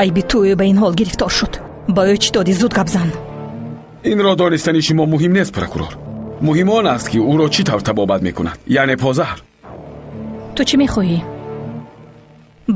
Айби ту ӯ ба ин ҳол гирифтор шуд. Ба ӯ чӣ додӣ? Зуд гап зан. Инро донистани шумо муҳим нест, прокурор. Муҳим он аст, ки ӯро чӣ тавр табобат мекунад, яъне позаҳр. Ту чӣ мехоҳӣ?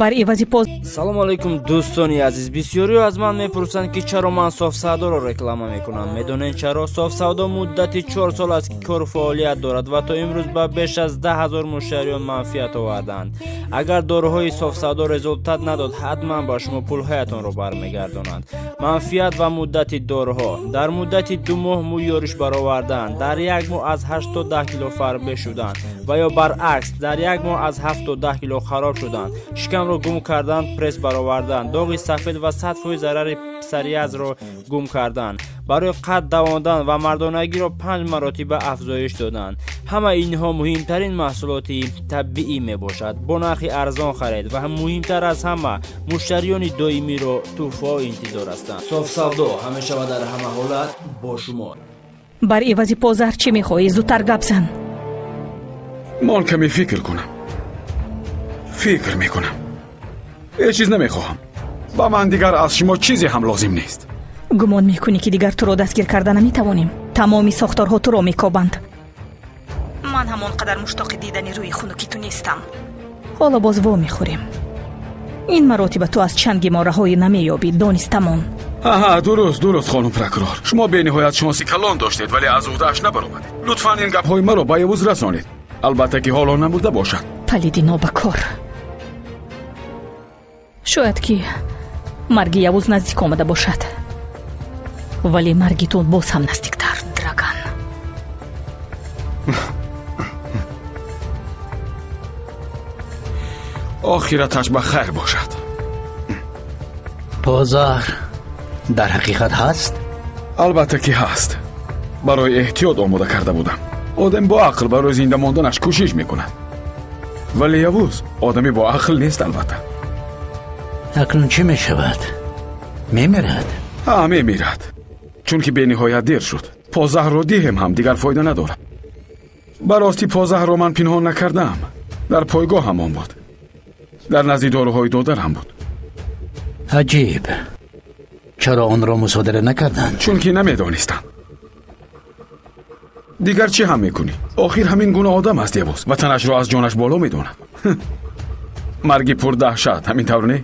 Бар ивази поз. Салом алейкум, дӯстони азиз. Бисёриҳо аз ман мепурсанд, ки чаро ман Софсавдоро реклама мекунам. Медонед чаро? Софсавдо муддати 4 сол аст, ки кору фаъолият дорад ва то имрӯз ба беш аз 10 000 муштариён манфиат оварданд. Агар доруҳои Софсавдо результат надод, ҳатман ба шумо пулҳоятонро бармегардонанд. Манфиат ва муддати доруҳо: дар муддати 2 моҳ мӯй ёриш баровардан, дар як моҳ аз 8 то 10 кило фарбе шудан ва ё баръакс, дар як моҳ аз 7 то 10 кило хароб шудан, шикамро гум кардан, пресс баровардан, доғи сафед ва 100% зарари псориазро гум кардан, барои қад давондан ва мардонагиро панҷ маротиба афзоиш додан. Ҳама инҳо муҳимтарин маҳсулоти табиӣ мебошад. Бо нархи арзон харед ва муҳимтар аз ҳама, муштариёни доимиро тӯҳфаҳо интизор ҳастанд. Софсавдо ҳамеша ва дар ҳама ҳолат бо шумо. Бар ивази позаҳр чӣ мехоҳӣ? Зудтар гап зан. Мон, каме фикр кунам. Фикр мекунам. Ҳеҷ чиз намехоҳам. Ба ман дигар аз шумо чизе ҳам лозим нест. Гумон мекунӣ, ки дигар туро дастгир карда наметавонем? Тамоми сохторҳо туро мекобанд. Ман ҳамон қадар муштоқи дидани рӯи хунуки ту нестам. Ҳоло боз во мехӯрем. Ин маротиба ту аз чанги мо раҳоӣ намеёбӣ, донистамон. Аҳа, дуруст, дуруст, хонум прокурор. Шумо бениҳоят шонси калон доштед, вале аз уҳдааш набаромадед. Лутфан ин гапҳои маро ба Явуз расонед, албатта, ки ҳоло намурда бошад. Палиди нобакор. Шояд ки марги Явуз наздик омада бошад, вале марги ту боз ҳам наздиктар, Драган. Охираташ ба хайр бошад. Позаҳр дар ҳақиқат ҳаст? Албатта, ки ҳаст. Барои эҳтиёт омода карда будам. Одам бо ақл барои зинда монданаш кӯшиш мекунад, вале Явуз одами бо ақл нест, албатта. Акнун чӣ мешавад? Мемирад? Ҳа, мемирад, чунки бениҳоят дер шуд. Позаҳрро диҳем ҳам, дигар фоида надорад. Ба ростӣ, позаҳрро ман пинҳон накардаам. Дар пойгоҳ ҳамон буд, дар назди доруҳои додарам буд. Аҷиб, чаро онро мусодира накарданд? Чунки намедонистанд. Дигар чӣ ҳам мекунӣ? Охир ҳамин гуна одам аст Явуз, ватанашро аз ҷонаш боло медонад. Марги пурдаҳшат, ҳамин тавр не?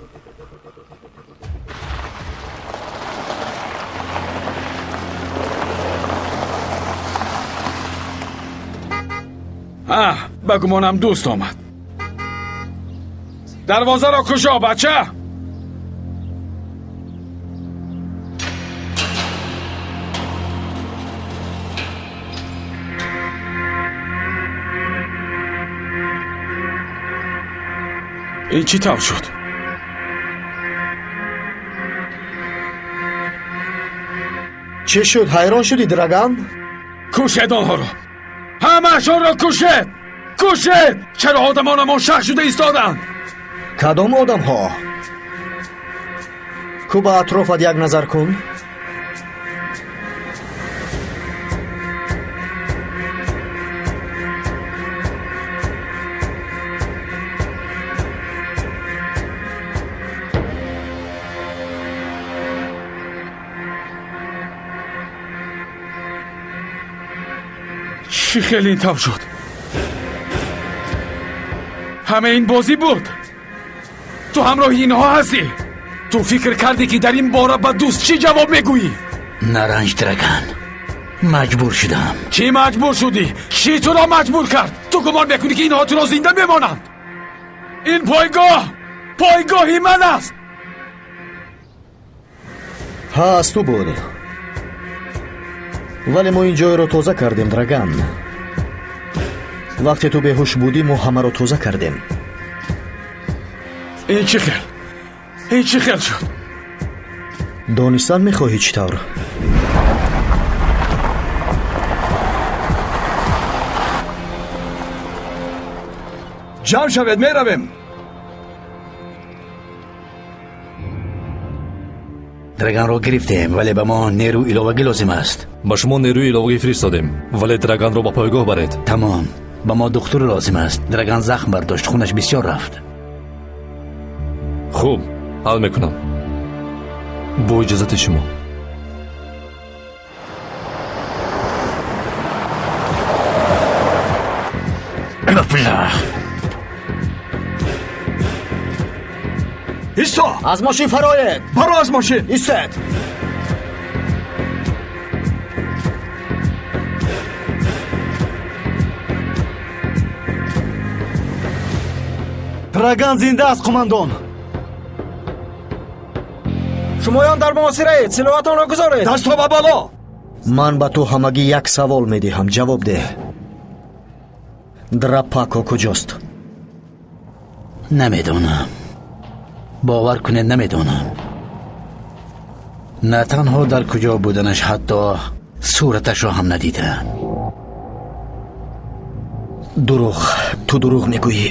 Аҳ, ба гумонам дӯст омад. Дарвозаро кушо, бача. Ин чӣ тавр шуд? Чӣ шуд, ҳайрон шудӣ, Драган? Кушед онҳоро, ҳамаашонро кушед, кушед! Чаро одамонамон шах шуда истоданд? Кадом одамҳо? Ку, ба атрофат як назар кун. Чӣ хеле ин тавр шуд? Ҳама ин бозӣ буд. Ту ҳамроҳи инҳо ҳастӣ. Ту фикр кардӣ, ки дар ин бора ба дӯст чӣ ҷавоб мегӯӣ? Наранҷ, Драган, маҷбур шудам. Чӣ маҷбур шудӣ? Чӣ туро маҷбур кард? Ту гумон мекунӣ, ки инҳо туро зинда мемонанд? Ин пойгоҳ пойгоҳи ман аст. Ҳа, аз ту буд, вале мо ин ҷойро тоза кардем, Драган. Вақте ту беҳуш будӣ, мо ҳамаро тоза кардем. Ин чӣ хел, ин чӣ хел шуд? Донистан мехоҳӣ, чӣ тавр? Ҷамъ шавед, меравем. Драганро гирифтем, вале ба мо нерӯи иловагӣ лозим аст. Ба шумо нерӯи иловагӣ фиристодем, вале Драганро ба пойгоҳ баред. Тамом, ба мо духтур лозим аст. Драган захм бардошт, хунаш бисёр рафт. Хуб, ҳал мекунам. Бо иҷозати шумо. Исто! Аз мошин фароед! Баро аз мошин! Истед! Драган зинда аст, қумандон! Шумоён дар муҳосираед, силоҳатонро гузоред! Дастҳо ба боло! Ман ба ту ҳамагӣ як савол медиҳам, ҷавоб деҳ. Драпако куҷост? Намедонам. Бовар кунед, намедонам. На танҳо дар куҷо буданаш, ҳатто сураташро ҳам надидам. Дурӯғ, ту дурӯғ мегӯӣ.